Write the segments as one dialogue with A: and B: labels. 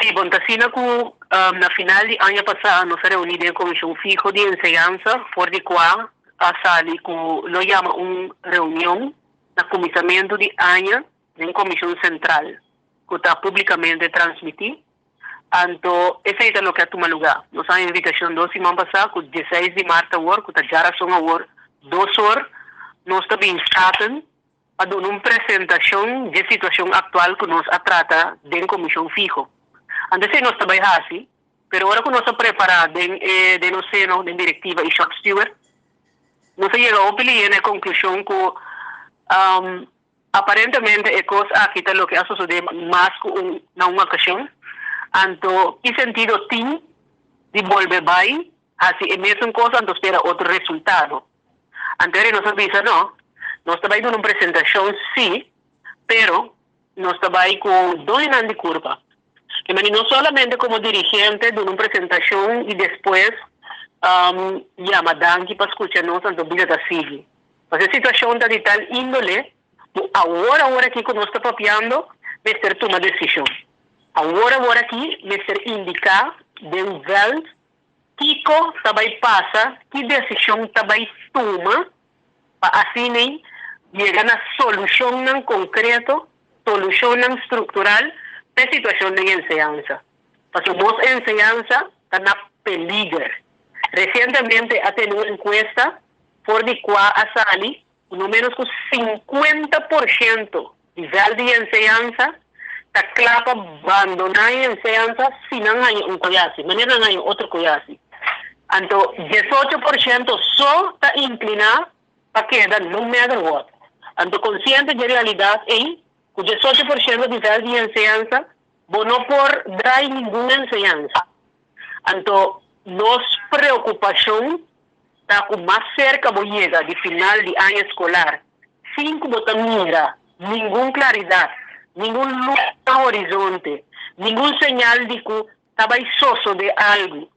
A: Sí, bon, ta asina ku na final di aña pasá nos a reuní den e Komishon Fiho di Enseñansa for di kua a sali ku lo yama un reunion na kuminsamentu di aña den Komishon Sentral ku ta públikamente transmití. Anto esei ta loke a tuma lugá. Nos a haña invitashon dos siman pasá ku dieseis di mart awor, ku ta djarason awor, dos or, nos ta bin Staten pa duna un presentashon dje situashon aktual ku nos a trata den Komishon Fiho. Anto esei nos ta bai hasi, pero ora ku nos a prepará den e den nos seno, den direktiva i shop steward, nos a yega hopi lihé na e konklushon ku aparentemente e kos aki ta loke a sosodé mas ku un na un okashon. Anto ki sentido tin di bolbe bai hasi e mesun kos anto spera otro resultado? Anterior nos a bisa no, nos ta bai duna un presentacion si, pero nos ta bai cu doñonan di curpa. E mani no solamente como dirigente duna un presentacion y despues yama danki pa scucha nos anto bida ta sigui. Pasobra e situacion ta di tal indole cu awor awor aki cu nos ta papiando mester tuma decision. Awor awor aki mester indica den veld Kiko ta bai pasa, ki desishon ta bai tuma pa asin'ei yega na solushonnan konkreto, solushonnan struktural p'e situashon den enseñansa? Pasobra nos enseñansa ta na peliger. Resientemente a tene un enkuesta for di kua a sali ku no ménos ku 50% di vèlt di enseñansa ta kla pa bandoná e enseñansa si nan haña un koyasi, manera nan haña otro koyasi. Anto 18% so ta inkliná pa keda no matter what. Anto konsiente dje realidat ei, ku 18% di vèlt di enseñansa, bo no por drai ningun enseñansa. Anto nos preokupashon ta ku mas serka bo yega di final di aña eskolar sin ku bo ta mira ningun klaridat, ningun lus na horizonte, ningun señal di ku ta bai sosodé algu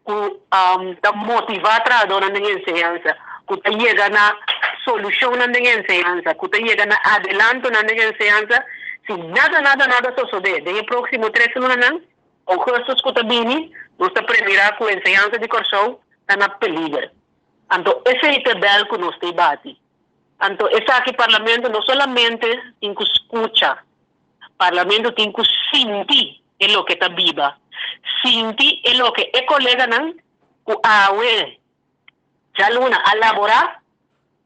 A: ku ta motivá trahadónan den enseñansa, ku ta yega na solushonnan den enseñansa, ku ta yega na adelantonan den enseñansa, si nada nada nada sosodé den e próksimo tres lunanan, Ougùstùs ku ta bini, nos ta premirá ku enseñansa di Kòrsou ta na peliger. Anto esei ta e bèl ku nos ta e bati. Anto esaki Parlamento no solamente tin ku skucha, Parlamento tin ku sinti e loke ta biba, sinti e loke e koleganan ku awe djaluna a laborá,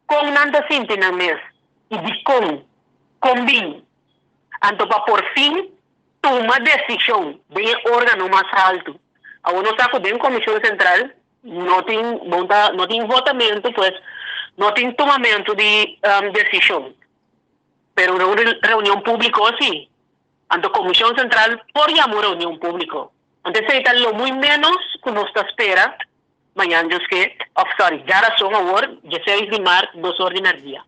A: kon nan ta sinti nan mes i dikon, kon bin. Anto pa por fin tuma desishon den e órgano mas haltu. Awor nos sa ku den Komishon Sentral no tin bon ta no tin votamentu pues no tin tumamentu di desishon. Pero un reunion públiko si. Anto Komishon Sentral por yama un reunion públiko. Anto esei ta lo muy ménos ku nos ta spera mañan djoske òf sòri djarason awor djeseis di mart dos or di mèrdia.